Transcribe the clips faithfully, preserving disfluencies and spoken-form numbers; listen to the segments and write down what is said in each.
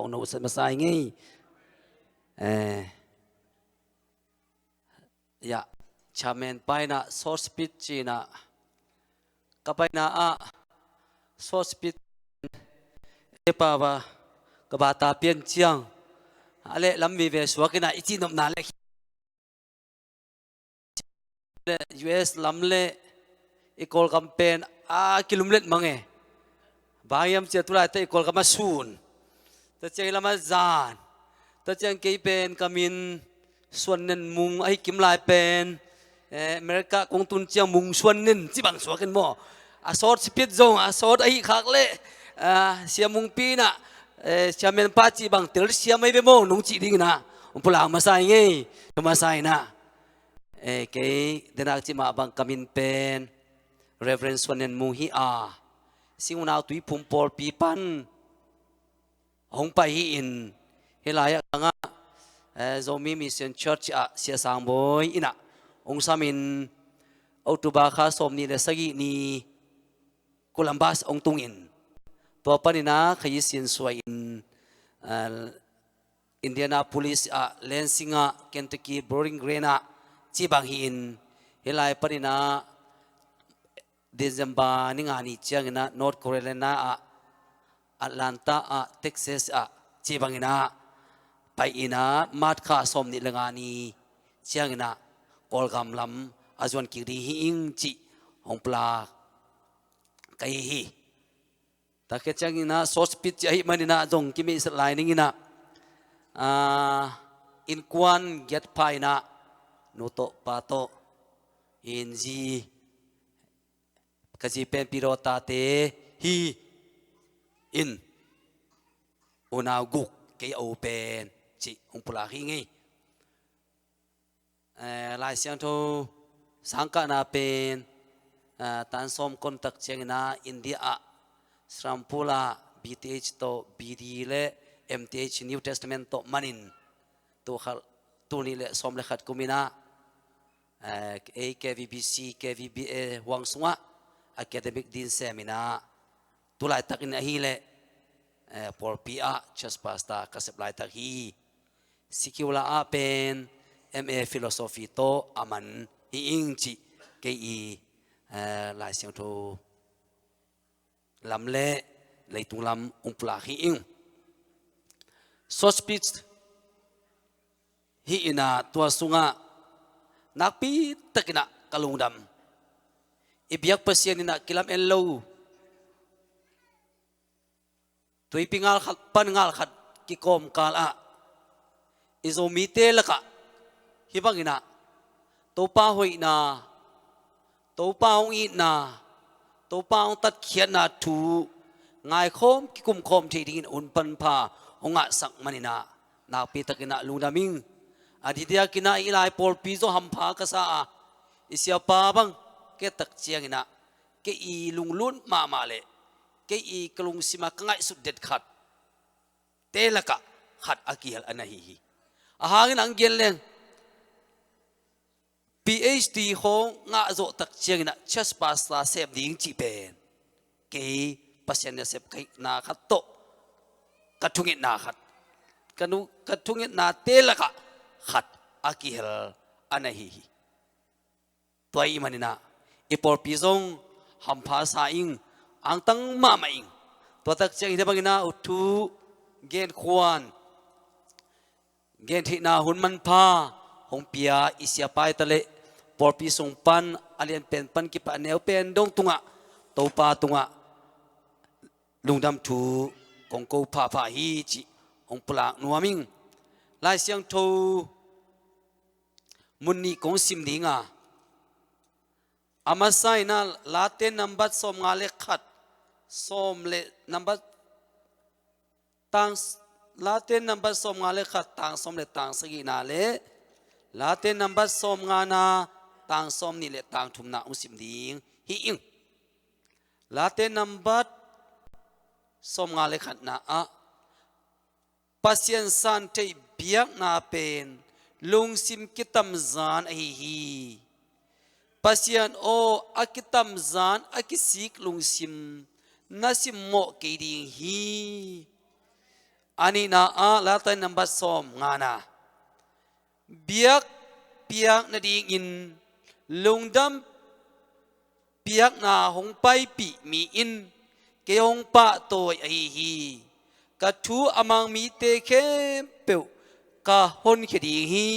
Ong no sa masa i ngei. Eh, ya, chairman pa inah short speech ci inah ka paina ah short speech e pa va ka bata pian ciang a leh lam vive suak inah i cihnopna leh le U S lam le i Kawlgam pen a kilumlet mang e. Bang hiam cia tulai ta i Kawlgam a sun. Ta ciang i lam a zan. Ta ciang kei pen ka min Suan Nen Mung ahi kim lai pen, eh, America kong tun ciang Mung Suan Nen ci bang suak in maw. A sawt sipit zong a sawt ahi khak le, ah, Sia Mungpi inah, eh, Sia Menpa ci bang tel siam ahi ve maw nong cih ding inah. Ong pulak masa i ngei. Masa inah. Eh, kei denak cimah bang ka min pen Reverend Suan Nen Mung hi a, Sing Unau Tuiphum pawlpi pan hong pai hi-in, hih lai-ah kangah, eh, Zomi Mission Church ah Sia Sang Bawi inah hong samin, October kha sawmnih le sagih ni Columbus hong tungin, tua paninah khayi sin suai-in, eh, Indianapolis ah, Lansing ah, Kentucky Bowling Green ah ci bang hi-in, hih lai paninah December ni nga ni cianginah North Carolina ah, Atlanta ah, Texas ah ci banginah pai inah March kha sawmnih le nga ni cianginah Kawlgam lam a zuan kik ding hi ing cih hong pulak ka hi hi. Tua khit cianginah short speech ahih maninah zong kimeisat lai ninginah, ah, innkuan giat pha inah nu tawh pa tawh in zi, ka zi pen Pi Daw tate hi in, unau guk kei a u pen cih hong pulak hi ngei. Eh, Lai Siangtho sangkahna pen, eh, tan sawm kontak cianginah India ah Serampore ah B Th tawh B D le M Th New Testament tawh manin tu kha, tul nih le sawm le khat kuminah, eh, ei K V B C, K V B A huang sungah academic din seminah, tulaitakin ahileh, eh, pawlpi ah church pastor ka sep laitak hi. Secular ah pen M A Philosophy tawh a man hi ing cih kei i, eh, Lai Siangtho lam le leitung lam hong pulak hi ing. Short speech hi inah tua sungah nakpi takinah ka lungdam. I biak Pasian inah kilam en lo tuipi ngal khat pan ngal khat kikawmkal ah i Zomite lakah hih banginah Topa hoihna, Topa hong itna, Topa hong tatkhiatna thu ngaikhawm kikumkhawm thei dingin hun panpha hong ngahsak maninah nakpi takinah lungdam ing. A diakdiakinah i lai pawlpi zong hampha ka sa a, i siapa bang kei tak cianginah kei i lunglut mahmah le kei i ka lungsima ka ngaihsut det khat te lakah khat a kihel a na hi hi. A hangin ang gen leng P H D khawng ngah zawh tak cianginah church pastor sem ding cih pen kei Pasian nasep ka hihna khat tawh ka thungetna khat, ka nu, ka thungetna te lakah khat a kihel a na hi hi. Tua ahih maninah i pawlpi zong hampha sa ing, angtang mahmah ing. Tua tak ciang hih banginah u thu genkhuan gentheihna hun manpha hong pia i siapa i taleh pawlpi sung pan a lianpen pan kipat a neupen dong tungah Topa tungah lungdam thu kong ko phapha hi cih hong pulak nuam ing. Lai Siangtho mun nih kong sim ding a, a masa inah Late nambat sawmnga le khat, sawm le nambat tang, Late nambat sawmnga le khat tang sawm le tang sagihna le Late nambat sawmngana tang sawmnih le tang thumna hong sim ding hi ing. Late nambat sawmnga le khatna ah Pasian santheih biakna pen lungsim kitamzan ahi hi. Pasian aw a kitamzan a kisik lungsim na simmawh kei ding hi. A nihna ah Late nambat sawm ngana, biakpiak nadingin lungdam piakna hong paipih mi in kei hong pahtawi ahi hi. Ka thu a mang mite khempeuh ka honkhia ding hi,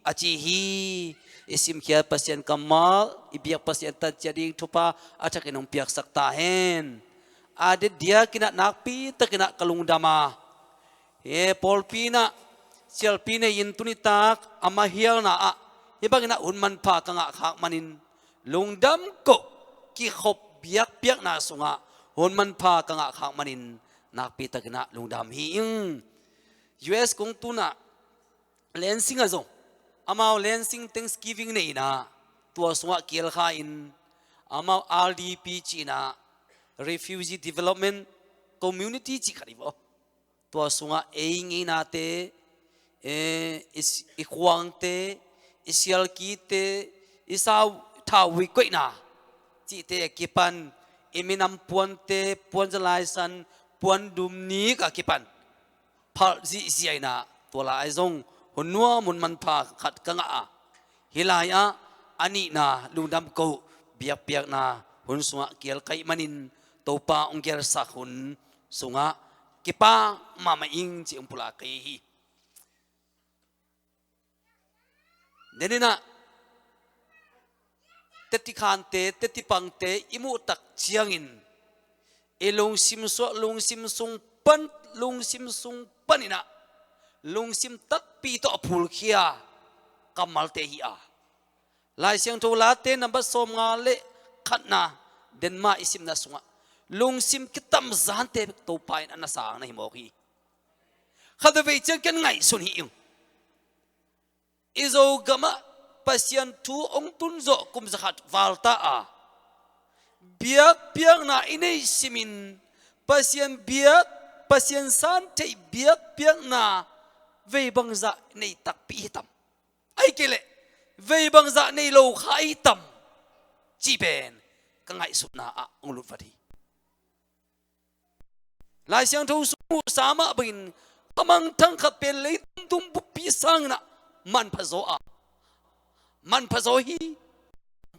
a ci hi. I simkhiat Pasian kammal, i biak Pasian tan ciat ding thupha a thakin hong piaksak ta hen. A diakdiakin ah nakpi takin ah ka lungdam a, he pawlpi in ah sialpi nei-in tuni tak a mahialna ah hih bangin ah hun manpha ka ngah khak manin, lungdam koh kikhop biakpiakna sungah hun manpha ka ngah khak manin nakpi takin ah lungdam hi ing. U S kong tun ah Lansing ah zong, amau Lansing Thanksgiving nei in ah tua sungah kial kha in, amau R D P ci in ah Refugee Development Community cih khat hi vaw. Tua sungah ei ngeinate, eh, i s-, i khuangte, i sialkite, i sau thauvui koihna cihte a kipan, i minam puante, puanza laisan, puan dum nik a kipan phalh zihziah in ah tua lai ah zong hun nuam hun manpha khat ka ngah a, hih lai ah a nihna lungdam koh biakpiakna hun sungah kial ka hih manin Topa hong gelsak hun sungah kipak mahmah ing cih hong pulak ka hi hi. Deninah teti khante, teti pangte i muh tak ciangin i lungsim suah, lungsim sung pan, lungsim sung paninah lungsim takpi tawh a phulkhia kammalte hi a, Lai Siangtho Late nambat sawmnga le khatna, denma i simna sungah lungsim kitamzante Topa in a na sang na hi mawk hi. Khatvei ciang ken ngaihsun hi ing. I Zogamah Pasian thu hong tun zawh kum zakhat val ta a, biakpiakna i neih simin Pasian biak, Pasian san theih biakpiakna vei bangzah nei takpi hi tam? Ahih kei leh vei bangzah nei lo kha hi tam? Cih pen ka ngaihsutna ah hong lutvat hi. Lai Siangtho sung muhsa mah bangin khamangthang khat pen leitung tung buppi sanginah manpha zaw a, manpha zaw hi.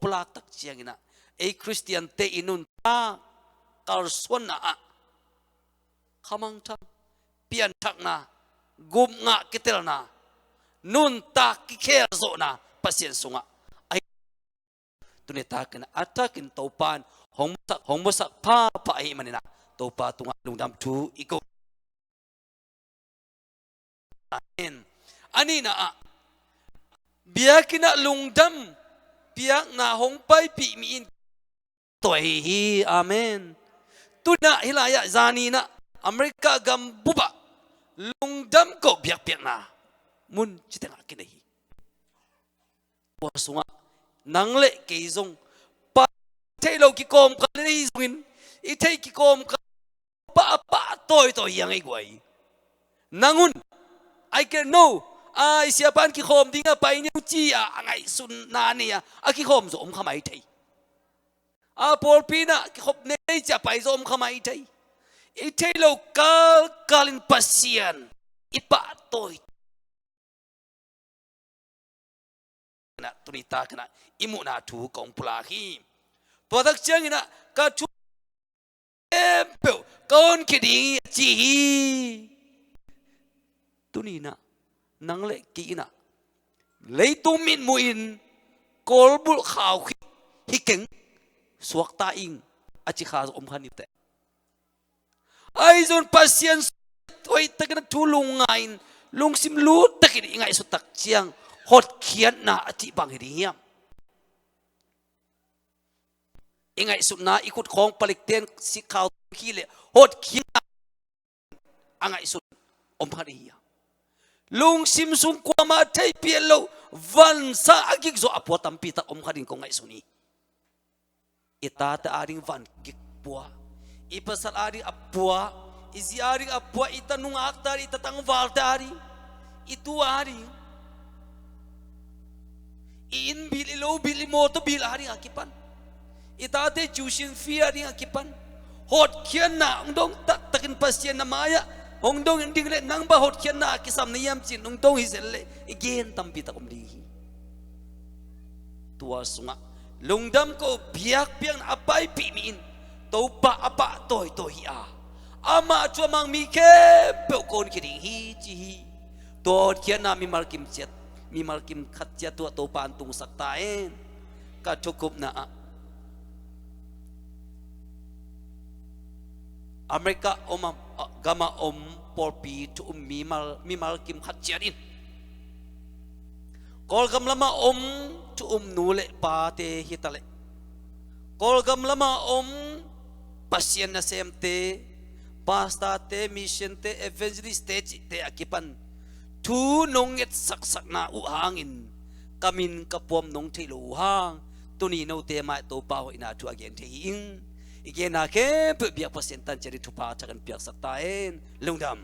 Pulak tak cianginah ei Khristiante i nuntak kalsuanna ah khamangthang, pianthakna, gupngah kitelna, nuntak kikhelzawhna Pasian sungah ahi. Tuni takin a thakin Topa in hong musak, hong musak phapha ahih maninah Topa tungah lungdam thu i ko. Amen. A nihna ah biakinn ah lungdam piakna hong paipih mi in tawh ahi hi. Amen. Tunah hih lai-ah zaninah America gam bupah lungdam koh biakpiakna mun citengah kinei hi. Tua sungah nang le kei zong pa theih lo kikawmkal i nei zongin, i theih kikawmkal pa a pah tawitawi hi a ngei guai. Nang un, I can know, a i siapa in kikhawm dingah pai ni uh ci-a a ngaihsutna nei-a a kikhawm zawh om kha mai thei. A pawlpi inah kikhop nei ci-a pai zawh om kha mai thei. I theih lo kalkalin Pasian i pahtawi inah tuni takinah i muhna thu ka hong pulak hi. Tua tak cianginah ka thu khempeuh ka honkhia ding hi a ci hi. Tuninah nang le kei inah leitung mitmuhin kawlbulh khaukhit hi keng, suakta ing a ci kha om kha ni uh teh. Ahi zong Pasian hoihtakin a thu lungngai-in lungsim luttakin i ngaihsut tak ciang hotkhiatna a cih bang hi ding hiam? I ngaihsutna i khutkhawng palikten sikkhau khi le hotkhiatna a ngaihsun om kha ding hiam? Lungsim sung kuamah theihpian loh vansa a gikzawh a pua tampi tak om kha ding kong ngaihsun hi. I tate ading van kik pua, i pasal ading a pua, i zi ading a pua, i ta nungakte ading, i ta tangvalte ading, i tu ading, i inn bil, i lo bil, i mawtaw bil ading a kipan, i tate tuition fee ading a kipan hotkhiatna hong dong taktakin Pasian na mai-ah Hong dong ding le nang bang hotkhiatna a kisam na hiam ci-in hong dong hi zel le i gen tampi tak om ding hi. Tua sungah lungdam ko, biakpiakna a paipih mi in Topa a pah tawitawi hi a, amah thu a mang mi khempeuh ka honkhia ding hi ci hi. Tua hotkhiatna mimal kim ciat, mimal kim khat ciat tua Topa in tungsak ta hen. Ka thukupna ah America om a, gamah om pawlpi thu um mimal, mimal kim khat ciat in Kawlgam lamah om thu um nu le pate hi ta leh, Kawlgam lamah om Pasian nasemte, pastorte, missionte, evangelistte cihte a kipan thu nong ngetsaksakna uh hangin ka min ka puam nong theih loh uh hang tuni note mai Topa hoihna thu a gen thei hi ing. I genna khempeuh biak Pasian tan ciat i thupha thak in piaksak ta hen. Lungdam.